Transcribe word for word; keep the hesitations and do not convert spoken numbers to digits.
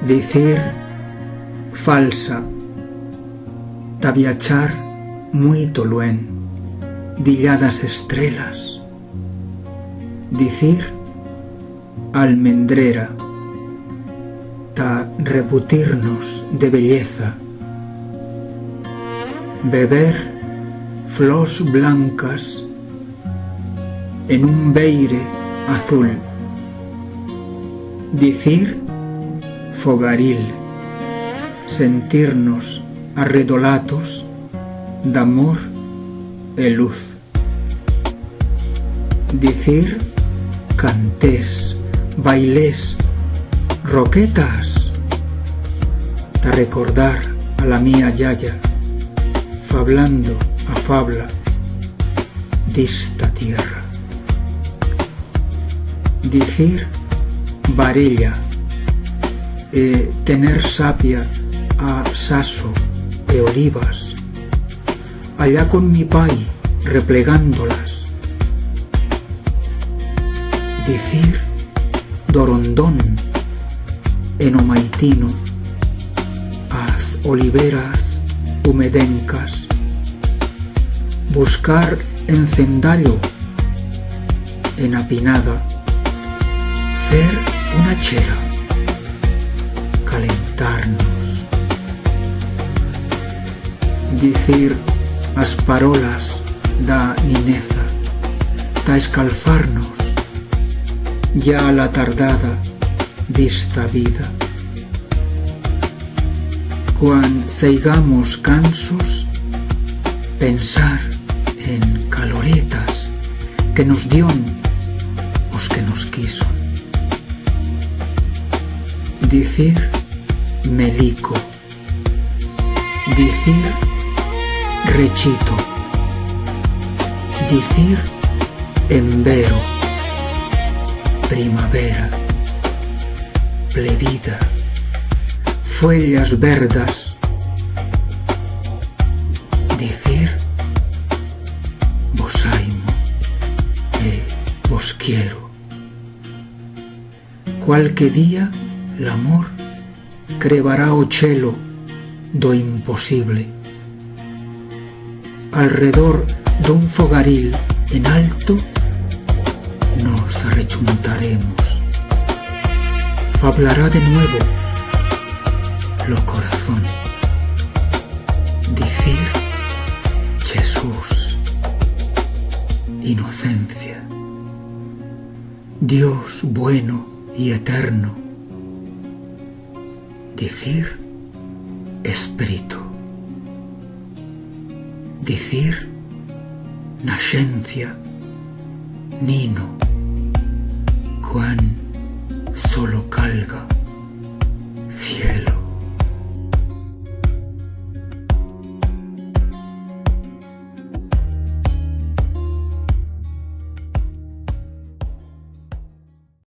Dicir falsa, ta viachar muito luent, d'illá d'as estrelas. Dicir almendrera, ta rebutir-nos de belleza. Beber flors blancas en un veire azul. Dicir fogaril, sentir-nos arredolatos d'amor e luz. Dicir canters, bailers, roquetas, ta recordar a la mía yaya, fablando a fabla d'ista tierra. Dicir varella, e tener sapia a saso e olivas, allá con mi pai replegándolas. Dicir dorondón en o maitino, as oliveras humedencas, buscar encendallo en a pinada, fer una chera, calentar-nos. Dicir as parolas d'a nineza, ta escalfar-nos ya a la tardada d'ista vida. Cuan seigamos cansos, pensar en caloretas que nos dión os que nos quison. Dicir melico. Dicir rechito. Dicir embero, primavera, plevida, fuellas verdas. Dicir vos aimo e vos quiero. Cualque día l'amor crebará o chelo d'o imposible. Alredor d'un fogaril en alto nos arrechuntaremos. Fablará de nuevo lo corazón. Dicir Jesús, inocencia, Dios bueno y eterno. Dicir espíritu. Dicir naixencia, nino, cuan solo calga cielo.